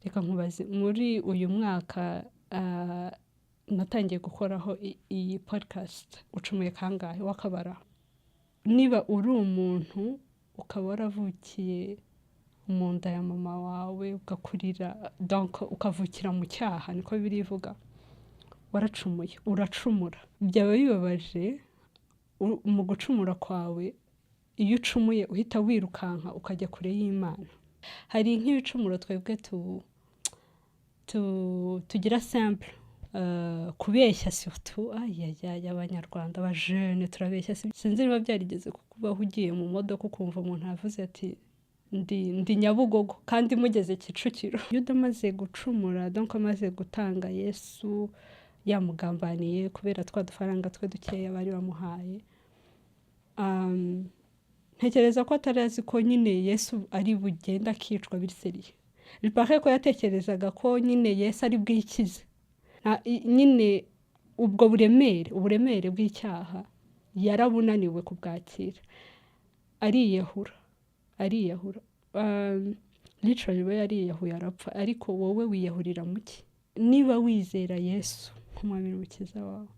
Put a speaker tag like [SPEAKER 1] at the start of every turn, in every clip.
[SPEAKER 1] Reka nkubaze, muri uyu mwaka natangiye gukoraho iyi podcast, ucumuye kangahe wakabara? Niba uri umuntu ukaba waravukiye mu nda ya mama wawe, ugakurira, donc ukavukira mu cyaha, niko birivuga, waracumuye, uracumura. Byaba bibabaje mu gucumura kwawe, iyo ucumuye uhita wirukanka ukajya kure y'Imana. Hari nk'ibicumuro twebwe tugira simple, kubeshya surtout. Ayayaya, Abanyarwanda, abajene turabeshya. Sinzi niba byarigeze kukubaho, ugiye mu modoka ukumva umuntu avuze ati ndi Nyabugogo kandi mugeze Kicukiro. Yuda amaze gucumura, donc amaze gutanga Yesu, yamugambaniye kubera twa dufaranga twe dukeya bari bamuhaye, ntekereza ko atari azi ko nyine Yesu ari bugende akicwa biri sérieux. Bipake ko yatekerezaga ko nyine Yesu ari bwikize. Nyine ubwo buremere, uburemere bw'icyaha yarabunaniwe kubwakira, ariyahura, ariyahura. Literally we yariyahuye arapfa. Ariko wowe wiyahurira muki? Niba wizera Yesu nk'umwami n'umukiza wawe,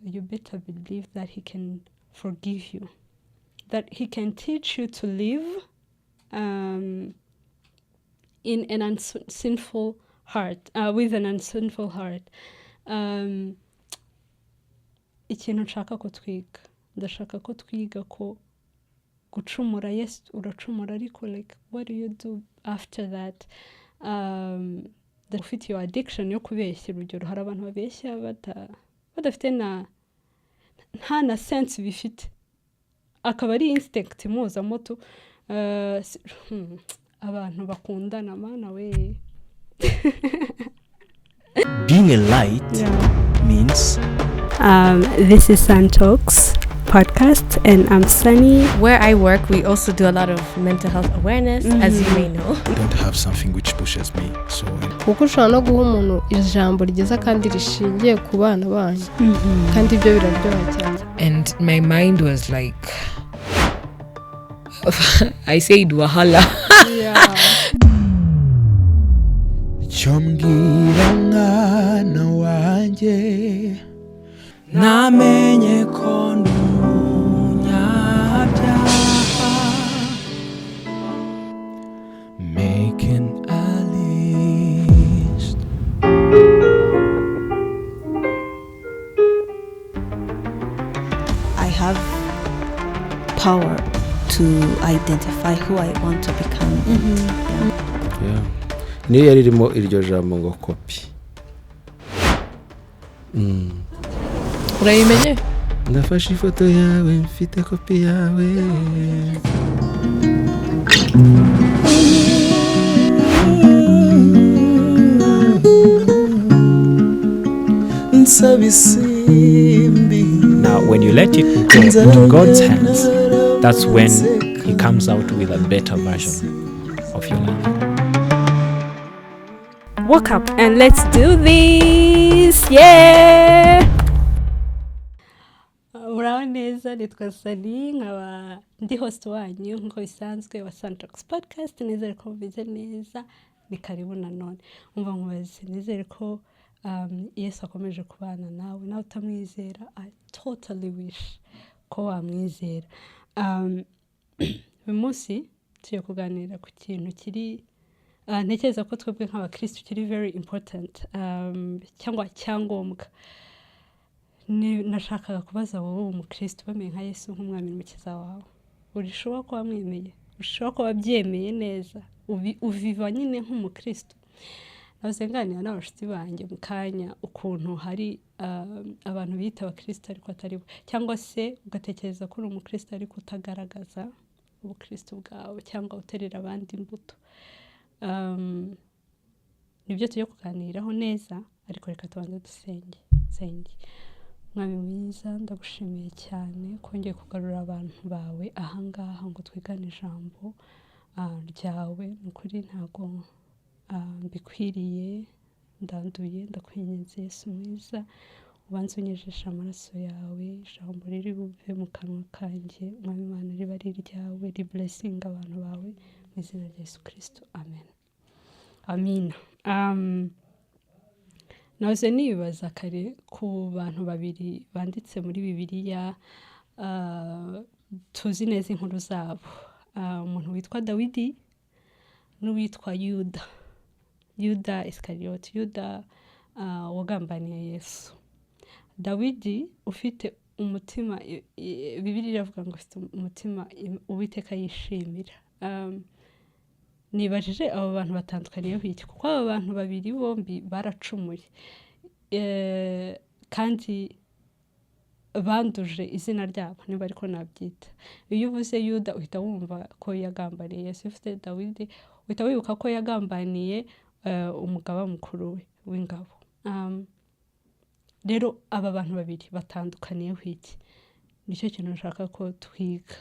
[SPEAKER 1] you better believe that he can forgive you, that he can teach you to live in an unsinful heart, with an unsinful heart. Ikintu nshaka ko twiga, ndashaka ko twiga ko gucumura, yes, uracumura, ariko like, what do you do after that? Ufite iyo addiction yo kubeshya, urugero, hari abantu babeshya badafite na nta na sense bifite, akaba ari instinct imuzamo tu. Abantu bakundana, mana we.
[SPEAKER 2] Being a light means
[SPEAKER 1] This is Sun Talks podcast and I'm Sunny.
[SPEAKER 3] Where I work, we also do a lot of mental health awareness, as you may know.
[SPEAKER 4] Don't have something which pushes me. So
[SPEAKER 5] Kuko ushobora no guha umuntu ijambo ryiza kandi rishingiye ku bana banyu, kandi ibyo biraryoha cyane.
[SPEAKER 6] And my mind was like, I said wahala.
[SPEAKER 7] Cyo mbwira mwana wanjye,
[SPEAKER 8] Namenye ko ndi umunyabyaha.
[SPEAKER 7] Making a list.
[SPEAKER 9] I have power to identify who I want to become. And, yeah.
[SPEAKER 10] Yeah. Niyo yari irimo iryo jambo ngo kopi.
[SPEAKER 5] Urayimenye?
[SPEAKER 10] Ndafashe ifoto yawe, mfite kopi yawe.
[SPEAKER 7] Nsaba isimbi.
[SPEAKER 2] Now, when you let it go into God's hands, that's when He comes out with a better version of your life.
[SPEAKER 1] Wake up and let's do this! Yeah! Muraho neza, nitwa Sani, nkaba ndi host wanyu nk'uko bisanzwe wa Sun Talks podcast. Nizere ko mumeze neza, ni karibu nanone. Umva nkubaze, nizere ko Yesu akomeje kubana nawe. Nawe utamwizera, I totally wish ko wamwizera. Uyu munsi tugiye kuganira ku kintu kiri, ntekereza ko twebwe nk'abakirisitu kiri very important, cyangwa cyangombwa. Nashakaga kubaza wowe umukirisitu wemeye nka Yesu nk'umwami n'umukiza wawe, urishobora kuba wamwemeye, ushobora kuba wabyemeye neza, uviva nyine nk'umukirisitu? Nahoze nganira n'abashuti banjye mu kanya ukuntu hari abantu biyita abakirisitu ariko atari bo, cyangwa se ugatekereza ko uri umukirisitu ariko utagaragaza ubukirisitu bwawe cyangwa uterera abandi imbuto. Nibyo tujya kuganiraho neza, ariko reka tubanze dusenge. Nsenge. Mwami mwiza, ndagushimiye cyane ko wongeye kugarura abantu bawe ahangaha ngo twigane ijambo ryawe. Ni ukuri ntabwo mbikwiriye, ndanduye, ndakwinginze Yesu mwiza, ubanze unyejeshe amaraso yawe, ijambo riri buve mu kanwa kanjye, Mwami Imana, riba ari iryawe, riburesinga abantu bawe, mu izina rya Yesu Kristo, amen. Amina. Nahoze nibaza kare ku bantu babiri banditse muri Bibiliya, tuzi neza inkuru zabo, umuntu witwa Dawidi n'uwitwa Yuda, Yuda Isikariyoti, Yuda wagambaniye Yesu. Dawidi ufite umutima, Bibiliya iravuga ngo ufite umutima Uwiteka yishimira. Nibajije abo bantu batandukaniyeho iki, kuko aba bantu babiri bombi baracumuye, kandi banduje izina ryabo, niba ariko nabyita. Iyo uvuze Yuda uhita wumva ko yagambaniye Yesu, iyo uvuze Dawidi uhita wibuka ko yagambaniye umugaba mukuru we w'ingabo. Rero aba bantu babiri batandukaniyeho iki? Nicyo kintu nshaka ko twiga.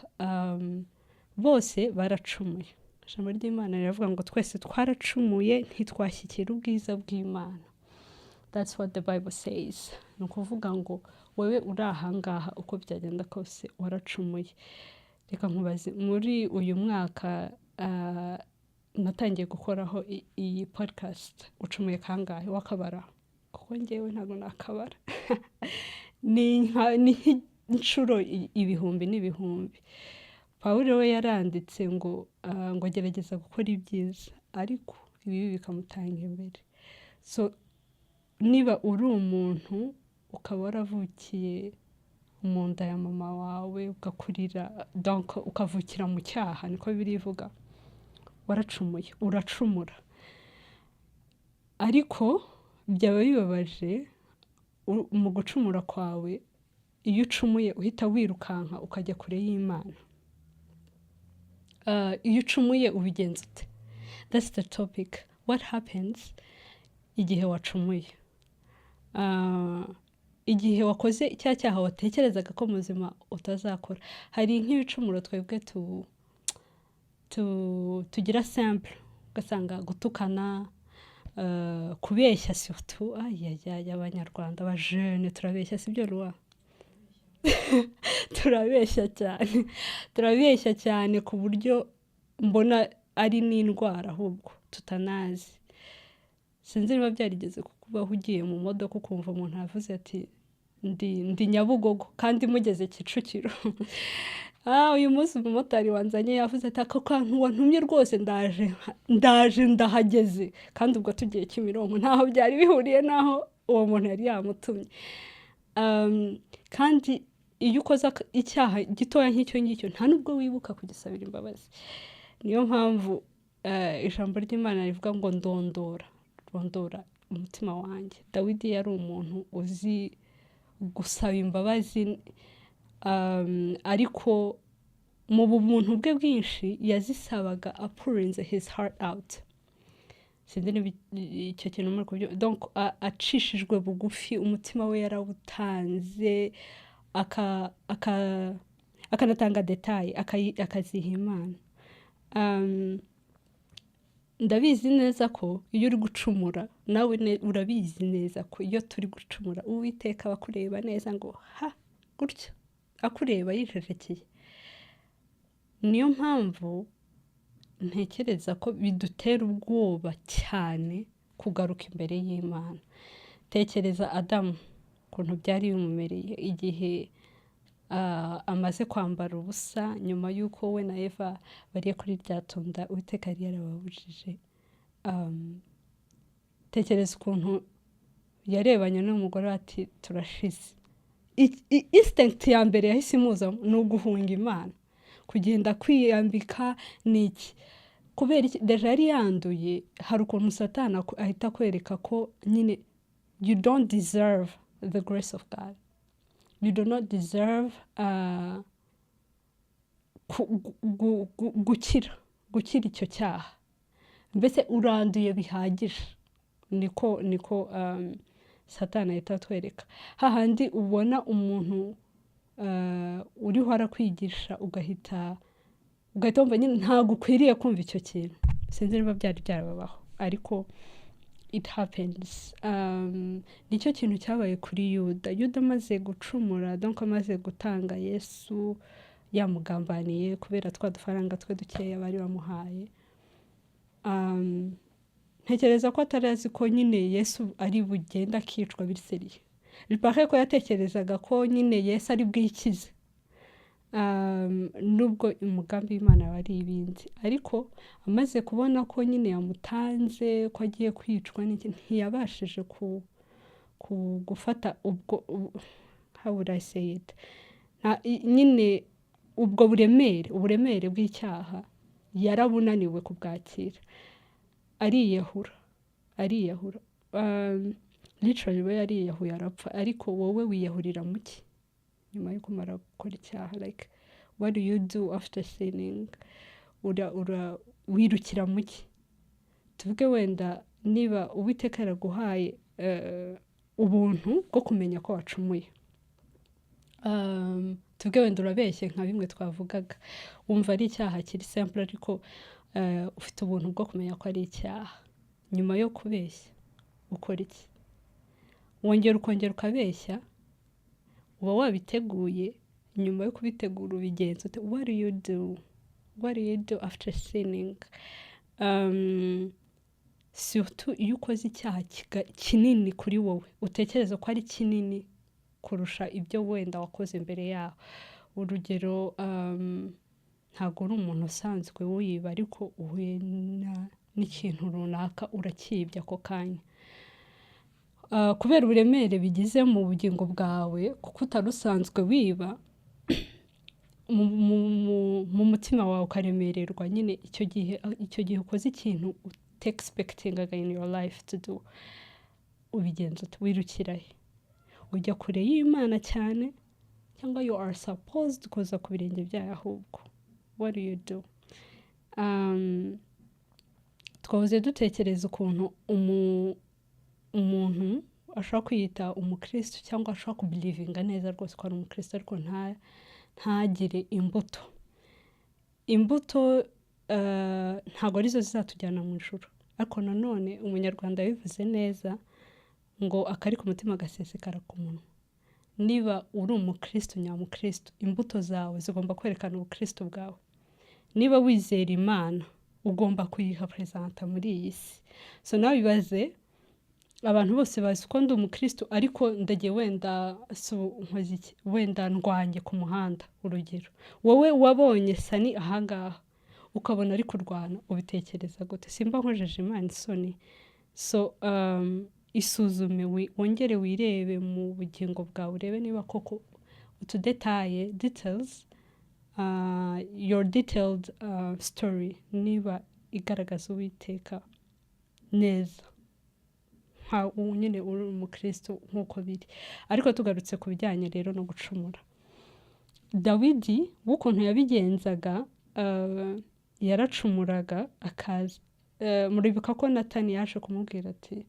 [SPEAKER 1] Bose baracumuye. Ijambo ry'Imana riravuga ngo twese twaracumuye, ntitwashyikira ubwiza bw'Imana. That's what the Bible says. Ni ukuvuga ngo wowe uri ahangaha, uko byagenda kose waracumuye. Reka nkubaze, muri uyu mwaka natangiye gukoraho iyi podcast, ucumuye kangahe? Wakabara? Kuko ngewe ntabwo nakabara, ni nk'inshuro ibihumbi n'ibihumbi. Pawulo we yaranditse ngo agerageza gukora ibyiza, ariko ibibi bikamutanga imbere. So niba uri umuntu ukaba waravukiye mu nda ya mama wawe, ugakurira, donc ukavukira mu cyaha, niko birivuga, waracumuye, uracumura. Ariko byaba bibabaje mu gucumura kwawe, iyo ucumuye uhita wirukanka ukajya kure y'Imana. Iyo ucumuye ubigenza ute? That's the topic. What happens igihe wacumuye? Igihe wakoze cya cyaha watekerezaga ko mu buzima utazakora. Hari nk'ibicumuro twebwe tugira simple, ugasanga gutukana, kubeshya surtout. Ayayaya, Abanyarwanda, abajene turabeshya, sibyo ruwa? Turabeshya cyane, turabeshya cyane ku buryo mbona ari n'indwara ahubwo tutanazi. Sinzi niba byarigeze kukubaho, ugiye mu modoka ukumva umuntu avuze ati ndi Nyabugogo kandi mugeze Kicukiro. Uyu munsi umumotari wanzanye yavuze ati ako kantu wantumye rwose, ndaje, ndaje, ndahageze, kandi ubwo tugiye Kimironko, ntaho byari bihuriye n'aho uwo muntu yari yamutumye. Kandi iyo ukoze icyaha gitoya nk'icyo ngicyo, nta nubwo wibuka kugisabira imbabazi. Niyo mpamvu ijambo ry'Imana rivuga ngo ndondora, rondora umutima wanjye. Dawidi yari umuntu uzi gusaba imbabazi, ariko mu bumuntu bwe bwinshi yazisabaga apourinze his heart out. Sinzi niba icyo kintu muri kubyo. Donc acishijwe bugufi, umutima we yarawutanze, akanatanga détails, akaziha Imana. Ndabizi neza ko iyo uri gucumura nawe urabizi neza ko iyo turi gucumura Uwiteka aba akureba neza ngo ha gutya, akureba yicecekeye. Niyo mpamvu ntekereza ko bidutera ubwoba cyane kugaruka imbere y'Imana. Tekereza Adamu ukuntu byari bimumereye igihe amaze kwambara ubusa, nyuma y'uko we na Eva bariye kuri rya tunda Uwiteka yari yarababujije. Tekereza ukuntu yarebanye n'umugore we ati turashize. Instinct ya mbere yahise imuzamo ni uguhunga Imana, kugenda kwiyambika. Ni iki? Kubera iki? Déjà yari yanduye. Hari ukuntu Satani ahita akwereka ko nyine you don't deserve the grace of God, you do not deserve gukira icyo cyaha, mbese uranduye bihagije. Niko Satani ahita atwereka. Hahandi ubona umuntu uriho arakwigisha, ugahita wumva nyine ntabwo ukwiriye kumva icyo kintu. Sinzi niba byari byarababaho, ariko it happens. Nicyo kintu cyabaye kuri Yuda. Yuda amaze gucumura, donc amaze gutanga Yesu yamugambaniye kubera twa dufaranga twe dukeya bari bamuhaye. Ntekereza ko atari azi ko nyine Yesu ari bugende akicwa biri sérieux. Bipake ko yatekerezaga ko nyine Yesu ari bwikize, nubwo umugambi w'Imana wari ibindi. Ariko amaze kubona ko nyine yamutanze, ko agiye kwicwa n'iki, ntiyabashije ku gufata ubwo how would I say it, nyine ubwo buremere, uburemere bw'icyaha yarabunaniwe kubwakira, ariyahura, ariyahura. Literally we yariyahuye arapfa. Ariko wowe wiyahurira mu ki nyuma yo kumara gukora icyaha? Like, what do you do after sinning? Ura wirukira mu ki? Tuvuge wenda niba Uwiteka yaraguhaye ubuntu bwo kumenya ko wacumuye, tuvuge wenda urabeshye nka bimwe twavugaga, wumva ari icyaha kiri simple, ariko ufite ubuntu bwo kumenya ko ari icyaha. Nyuma yo kubeshya ukora iki? Wongera ukongera ukabeshya? Uba wabiteguye? Nyuma yo kubitegura ubigenza ute? What do you do? What do you do after sinning? Surtout iyo ukoze icyaha kinini kuri wowe, utekereza ko ari kinini kurusha ibyo wenda wakoze mbere yaho. Urugero, ntabwo uri umuntu usanzwe wiba, ariko uhuye n'ikintu runaka urakibye ako kanya. Kubera uburemere bigize mu bugingo bwawe, kuko utari usanzwe wiba, mu mutima wawe ukaremererwa nyine. Icyo gihe ukoze ikintu utexpectingaga in your life to do, ubigenza ute? Wirukira he? Ujya kure y'Imana cyane, cyangwa you are supposed kuza ku birenge byayo ahubwo? What do you do? Twahoze dutekereza ukuntu umuntu ashobora kwiyita umukristo, cyangwa ashobora kubelievinga neza rwose ko ari umukristo, ariko ntagire imbuto. Imbuto ntabwo arizo zizatujyana mu ijuru. Ariko nanone Umunyarwanda yabivuze neza ngo akari ku mutima gasesekara ku munwa. Niba uri umukristo nyamukristo, imbuto zawe zigomba kwerekana ubukristo bwawe. Niba wizera Imana, ugomba kuyirepresenta muri iyi si. So nawe ibaze, abantu bose bazi ko ndi umukristo, ariko ndagiye wenda si nkoze iki, wenda ndwanye ku muhanda. Urugero, wowe wabonye Sani ahangaha, ukabona ari kurwana, ubitekereza gute? Simba nkojeje Imana isoni? So isuzume, wongere wirebe mu bugingo bwawe, urebe niba koko utudétails, details, your detailed story, niba igaragaza Uwiteka neza nka ubu nyine uri umukristo nk'uko biri. Ariko tugarutse ku bijyanye rero no gucumura, Dawidi w'ukuntu yabigenzaga, yaracumuraga akaza, muribuka ko Natani yaje kumubwira ati: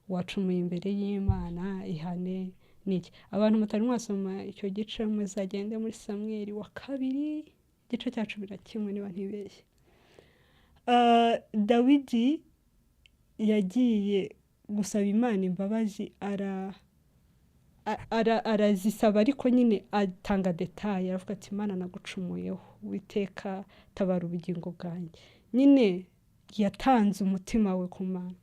[SPEAKER 1] "Wacumuye imbere y'Imana, ihane." Niki? Abantu mutari mwasoma icyo gice, muzagende muri Samweri wa Kabiri, igice cya 11 niba ntibeshye. Dawidi yagiye gusaba Imana imbabazi, arazisaba, ariko nyine atanga détails, aravuga ati: "Imana, nagucumuyeho, Witeka tabara ubugingo bwanjye." Nyine yatanze umutima we ku Mana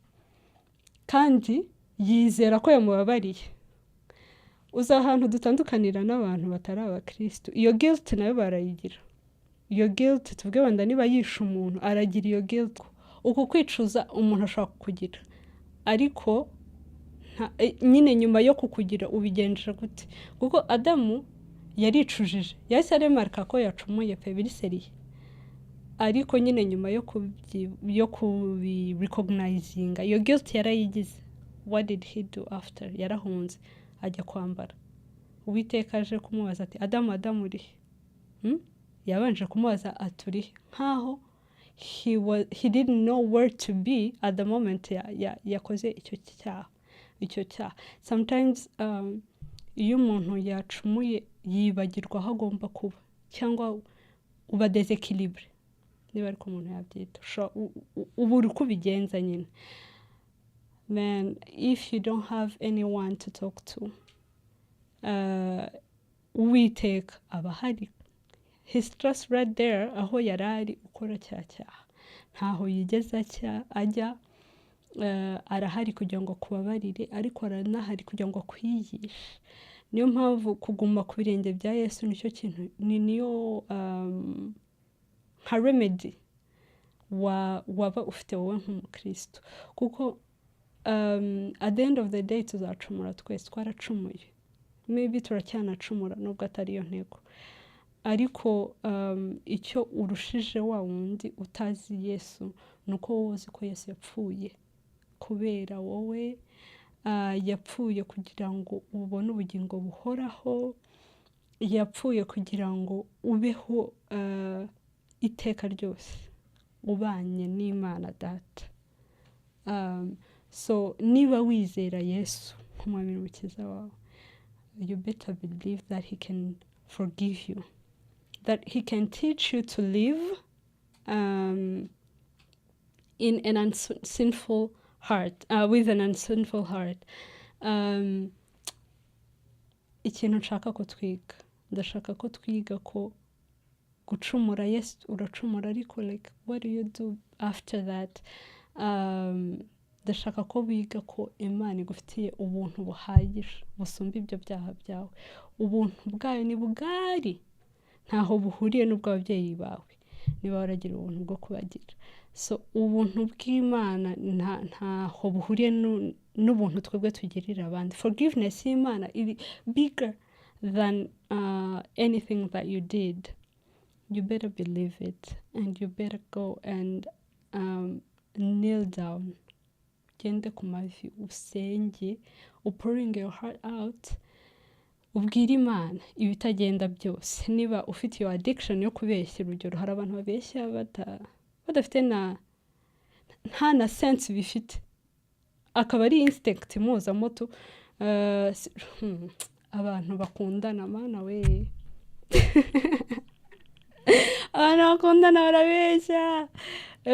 [SPEAKER 1] kandi yizera ko yamubabariye. Uzi ahantu dutandukanira n'abantu batari abakirisitu? Iyo guilt nayo barayigira. Iyo guilt, tuvuge wenda niba yishe umuntu, aragira iyo guilt. Uku kwicuza umuntu ashobora kukugira, ariko nyine nyuma yo kukugira ubigenje gute? Kuko Adamu yaricujije, yahise aremarika ko yacumuye pe, biri sérieux. Ariko nyine nyuma yo kubirecognizinga, iyo guilt yarayigize. What did he do after? Yarahunze ajya kwambara. Uwiteka aje kumubaza ati: "Adamu, Adamu, urihe?" Yabanje kumubaza ati: "Urihe?" Nkaho he didn't know where to be at the moment yakoze icyo cyaha. Icyo cyaha, sometimes iyo umuntu yacumuye yibagirwa aho agomba kuba, cyangwa uba déséquilibré, niba ariko umuntu yabyita. Ubura uko ubigenza nyine. Man, if you don't have anyone to talk to, Uwiteka aba ahari. He's just right there aho yari ari ukora cya cyaha, ntaho yigeze ajya. Arahari kugira ngo akubabarire, ariko aranahari kugira ngo akwigishe. Niyo mpamvu kuguma ku birenge bya Yesu nicyo kintu, ni niyo nka remedy waba ufite wowe nk'umukristo, kuko at the end of the day tuzacumura twese. Twaracumuye, maybe turacyanacumura, nubwo atari yo ntego. Ariko icyo urushije wa wundi utazi Yesu ni uko wowe uzi ko Yesu yapfuye kubera wowe, yapfuye kugira ngo ubone ubugingo buhoraho, yapfuye kugira ngo ubeho iteka ryose ubanye n'Imana Data. So niba wizera Yesu nk'umwami n'umukiza wawe, you better believe that he can forgive you, that he can teach you to live in an unsinful heart, with an unsinful heart. Ikintu nshaka ko twiga, ndashaka ko twiga ko gucumura, yes, uracumura, ariko like, what do you do after that? Ndashaka ko biga ko Imana igufitiye ubuntu buhagije busumba ibyo byaha byawe. Ubuntu bwayo ni bugari, ntaho buhuriye n'ubw'ababyeyi bawe niba waragira ubuntu bwo kubagira. So ubuntu bw'Imana ntaho buhuriye n'ubuntu twebwe tugirira abandi. Forgiveness y'Imana iri bigger than anything that you did. You better believe it and you better go and kneel down, ugende ku mavi, usenge, upouring your heart out, ubwire Imana ibitagenda byose. Niba ufite iyo addiction yo kubeshya, urugero, hari abantu babeshya badafite na nta na sense bifite, akaba ari instinct imuzamo tu. Abantu bakundana, mana we, abantu bakundana barabeshya.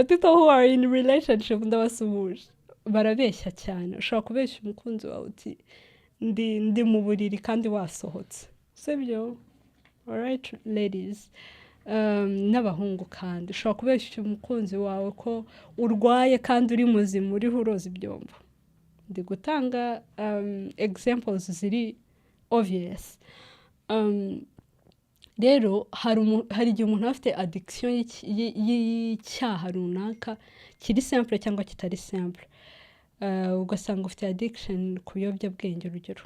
[SPEAKER 1] People who are in relationship, ndabasuhuje, barabeshya cyane. Ushobora kubeshya umukunzi wawe uti ndi mu buriri kandi wasohotse, sibyo? Alright ladies, n'abahungu kandi, ushobora kubeshya umukunzi wawe ko urwaye kandi uri muzima, uriho uroza ibyombo. Ndi gutanga examples ziri obvious. Rero hari igihe umuntu aba afite addiction y'icyaha runaka kiri simple cyangwa kitari simple. Ugasanga ufite addiction ku biyobyabwenge, urugero.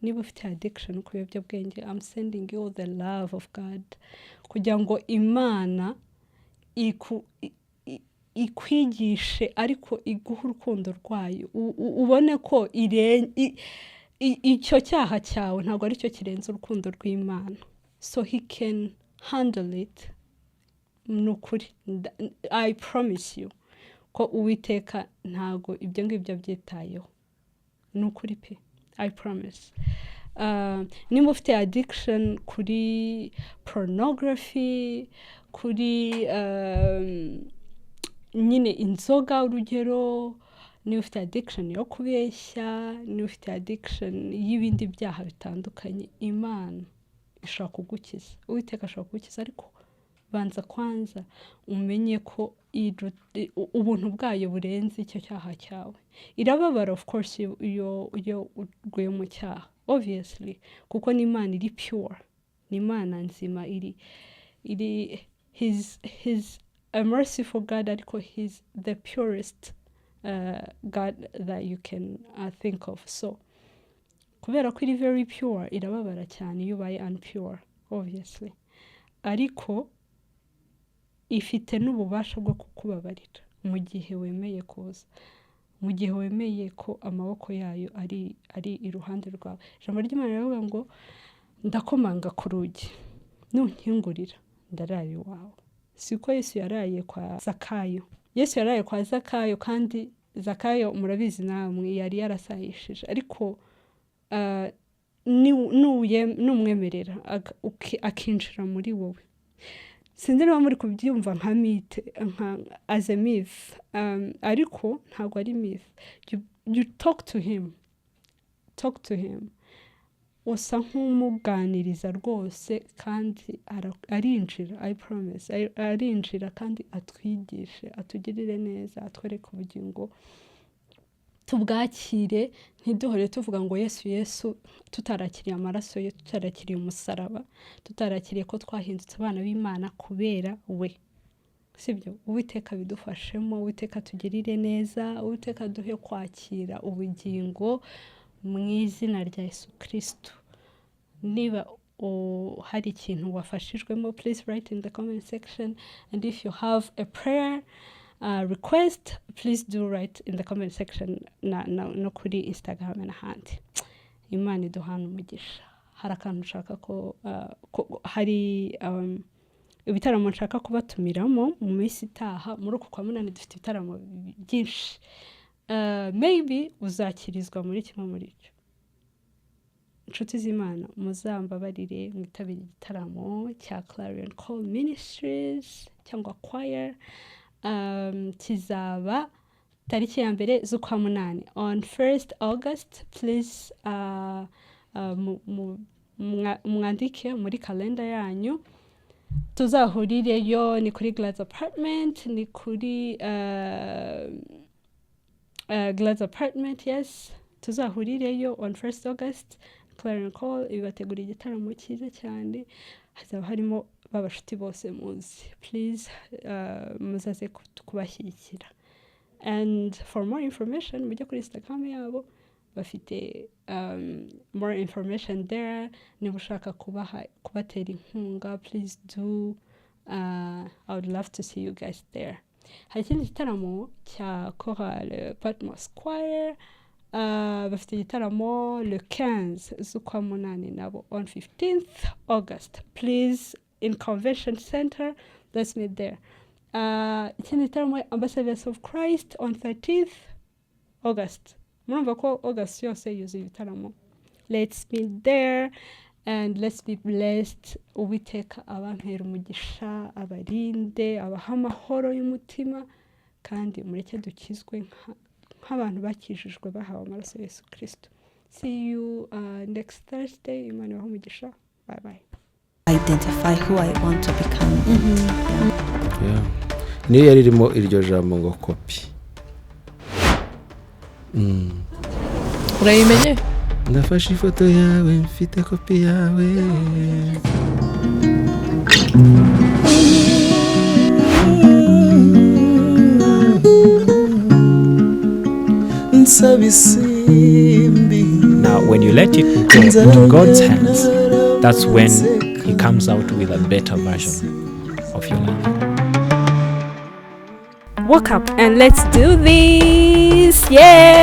[SPEAKER 1] Niba ufite addiction ku biyobyabwenge, I'm sending you the love of God kugira ngo Imana ikwigishe, ariko iguhe urukundo rwayo, ubone ko icyo cyaha cyawe ntabwo aricyo kirenze urukundo rw'Imana. So he can handle it. Ni ukuri, I promise you ko Uwiteka ntabwo ibyo ngibyo abyitayeho. Ni ukuri pe, I promise. Niba ufite addiction kuri pornography, kuri nyine inzoga, urugero, niba ufite addiction yo kubeshya, niba ufite addiction y'ibindi byaha bitandukanye, Imana ishobora kugukiza, Uwiteka ashobora kugukiza. Ariko banza kwanza umenye ko ubuntu bwayo burenze icyo cyaha cyawe. Irababara, of course, iyo uguye mu cyaha, obviously, kuko ni Imana iri pure, ni Imana nzima, iri he's a merciful God, ariko he's the purest God that you can think of. So kubera ko iri very pure, irababara cyane iyo ubaye unpure, obviously. Ariko ifite n'ububasha bwo kukubabarira mu gihe wemeye kuza, mu gihe wemeye ko amaboko yayo ari iruhande rwawe. Ijambo ry'Imana riravuga ngo: "Ndakomanga ku rugi, nunkingurira ndarara iwawe." Siko Yesu yaraye kwa Zakayo? Yesu yaraye kwa Zakayo, kandi Zakayo murabizi namwe, yari yarasayishije. Ariko numwemerera akinjira muri wowe, sinzi niba muri kubyumva nka myth, nka as a myth, ariko ntabwo ari myth. You talk to him, talk to him. Usa nk'umuganiriza rwose kandi arinjira. I promise, arinjira kandi atwigishe, atugirire neza, atwereke ubugingo, tubwakire. Ntiduhore tuvuga ngo "Yesu, Yesu" tutarakiriye amaraso ye, tutarakiriye umusaraba, tutarakiriye ko twahindutse abana b'Imana kubera we. Sibyo? Uwiteka bidufashemo, Uwiteka tugirire neza, Uwiteka duhe kwakira ubugingo mu izina rya Yesu Kirisitu. Niba hari ikintu wafashijwemo, please write in the comment section, and if you have a prayer request, please do write in the comment section na, no kuri Instagram n'ahandi. Imana iduhana umugisha. Hari akantu nshaka ko hari ibitaramo nshaka kubatumiramo mu minsi itaha. Muri uku kwa munani dufite ibitaramo byinshi. Maybe uzakirizwa muri kimwe muri byo. Inshuti z'Imana, muzambabarire mwitabire igitaramo cya Clarion Call Ministries cyangwa choir. Kizaba tariki ya 1 z'ukwa munani, on 1st August. Please mwandike muri kalenda yanyu, tuzahurireyo. Ni kuri Glads Apartment, ni kuri Glads Apartment, yes. Tuzahurireyo on 1st August. Clarion Call ibategura igitaramo cyiza cyane, hazaba harimo babashuti bose muzi. Please muzaze kubashyigikira. And for more information, mujye kuri Instagram yabo, bafite more information there. Niba ushaka kubaha, kubatera inkunga, please do. I would love to see you guys there. Hari ikindi gitaramo cya Chorale Patmos Choir. Bafite igitaramo le 15 z'ukwa munani nabo, on 15th August, please, in Convention Center. Let's meet there. Ikindi gitaramo, Ambassadors of Christ, on 13th August. Murumva ko August yose yuzuye ibitaramo. Let's meet there and let's be blessed. Uwiteka abampera umugisha, abarinde, abaha amahoro y'umutima, kandi mureke dukizwe nk'abantu bakijijwe, bahawe amaraso ya Yesu Kirisito. See you next Thursday. Imana ibahe umugisha. Bye bye.
[SPEAKER 9] Identify who I want to become. And, yeah.
[SPEAKER 10] Yeah. Niyo yari irimo iryo jambo ngo kopi.
[SPEAKER 6] Urayimenye.
[SPEAKER 10] Ndafashe ifoto yawe, mfite kopi yawe.
[SPEAKER 7] Nsaba isimbi.
[SPEAKER 2] Now, when you let it go into God's hands, that's when He comes out with a better version of your life.
[SPEAKER 1] Wake up and let's do this. Yeah.